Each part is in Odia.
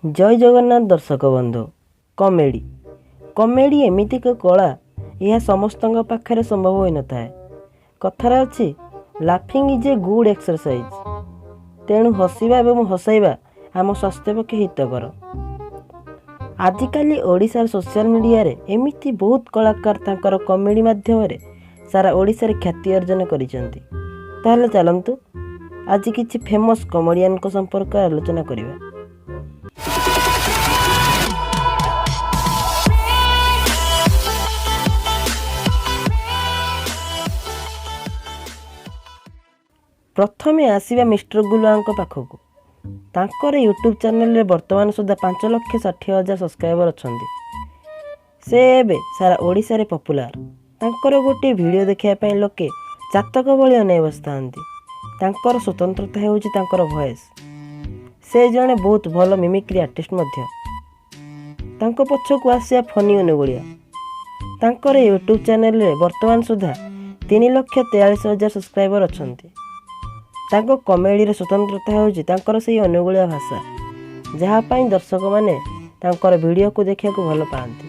ଜୟ ଜଗନ୍ନାଥ ଦର୍ଶକ ବନ୍ଧୁ। କମେଡ଼ି ଏମିତି ଏକ କଳା, ଏହା ସମସ୍ତଙ୍କ ପାଖରେ ସମ୍ଭବ ହୋଇନଥାଏ। କଥାରେ ଅଛି, "Laughing is a good exercise." ତେଣୁ ହସିବା ଏବଂ ହସାଇବା ଆମ ସ୍ୱାସ୍ଥ୍ୟ ପକ୍ଷେ ହିତକର। ଆଜିକାଲି ଓଡ଼ିଶାର ସୋସିଆଲ ମିଡ଼ିଆରେ ଏମିତି ବହୁତ କଳାକାର ତାଙ୍କର କମେଡ଼ି ମାଧ୍ୟମରେ ସାରା ଓଡ଼ିଶାରେ ଖ୍ୟାତି ଅର୍ଜନ କରିଛନ୍ତି। ତାହେଲେ ଚାଲନ୍ତୁ, ଆଜି କିଛି ଫେମସ୍ କମେଡ଼ିଆନଙ୍କ ସମ୍ପର୍କରେ ଆଲୋଚନା କରିବା। ପ୍ରଥମେ ଆସିବା ମିଷ୍ଟର ଗୁଲୁଆଙ୍କ ପାଖକୁ। ତାଙ୍କର ୟୁଟ୍ୟୁବ୍ ଚ୍ୟାନେଲରେ ବର୍ତ୍ତମାନ ସୁଦ୍ଧା 5,60,000 ସବସ୍କ୍ରାଇବର ଅଛନ୍ତି। ସେ ଏବେ ସାରା ଓଡ଼ିଶାରେ ପପୁଲାର। ତାଙ୍କର ଗୋଟିଏ ଭିଡ଼ିଓ ଦେଖିବା ପାଇଁ ଲୋକେ ଚାତକ ଭଳି ଅନାଇ ବସିଥାନ୍ତି। ତାଙ୍କର ସ୍ୱତନ୍ତ୍ରତା ହେଉଛି ତାଙ୍କର ଭଏସ୍। ସେ ଜଣେ ବହୁତ ଭଲ ମିମିକ୍ରି ଆର୍ଟିଷ୍ଟ ମଧ୍ୟ। ତାଙ୍କ ପଛକୁ ଆସିବା ଫନି ଅନୁଗୁଳିଆ। ତାଙ୍କର ୟୁଟ୍ୟୁବ୍ ଚ୍ୟାନେଲରେ ବର୍ତ୍ତମାନ ସୁଦ୍ଧା 3,43,000 ସବସ୍କ୍ରାଇବର ଅଛନ୍ତି। ତାଙ୍କ କମେଡ଼ିର ସ୍ୱତନ୍ତ୍ରତା ହେଉଛି ତାଙ୍କର ସେଇ ଅନୁଗୁଳିଆ ଭାଷା, ଯାହା ପାଇଁ ଦର୍ଶକମାନେ ତାଙ୍କର ଭିଡ଼ିଓକୁ ଦେଖିବାକୁ ଭଲ ପାଆନ୍ତି।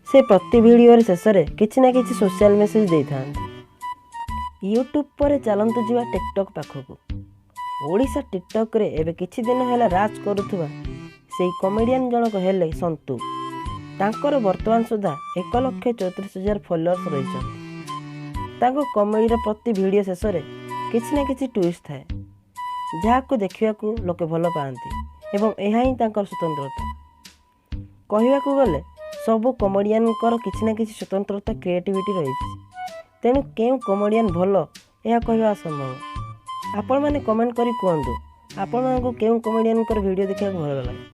ସେ ପ୍ରତି ଭିଡ଼ିଓର ଶେଷରେ କିଛି ନା କିଛି ସୋସିଆଲ ମେସେଜ ଦେଇଥାନ୍ତି। ୟୁଟ୍ୟୁବ୍ ପରେ ଚାଲନ୍ତୁ ଯିବା ଟିକଟକ୍ ପାଖକୁ। ଓଡ଼ିଶା ଟିକଟକ୍ରେ ଏବେ କିଛି ଦିନ ହେଲା ରାଜ କରୁଥିବା ସେଇ କମେଡ଼ିଆନ୍ ଜଣକ ହେଲେ ସନ୍ତୁ। ତାଙ୍କର ବର୍ତ୍ତମାନ ସୁଦ୍ଧା 1,34,000 ଫଲୋଅର୍ସ ରହିଛନ୍ତି। ତାଙ୍କ କମେଡ଼ିର ପ୍ରତି ଭିଡ଼ିଓ ଶେଷରେ କିଛି ନା କିଛି ଟୁଇଷ୍ଟ ଥାଏ, ଯାହାକୁ ଦେଖିବାକୁ ଲୋକେ ଭଲ ପାଆନ୍ତି ଏବଂ ଏହା ହିଁ ତାଙ୍କର ସ୍ୱତନ୍ତ୍ରତା। କହିବାକୁ ଗଲେ ସବୁ କମେଡ଼ିଆନଙ୍କର କିଛି ନା କିଛି ସ୍ୱତନ୍ତ୍ରତା, କ୍ରିଏଟିଭିଟି ରହିଛି। ତେଣୁ କେଉଁ କମେଡ଼ିଆନ ଭଲ, ଏହା କହିବା ଅସମ୍ଭବ। ଆପଣମାନେ କମେଣ୍ଟ କରି କୁହନ୍ତୁ, ଆପଣମାନଙ୍କୁ କେଉଁ କମେଡ଼ିଆନଙ୍କର ଭିଡ଼ିଓ ଦେଖିବାକୁ ଭଲ ଲାଗେ।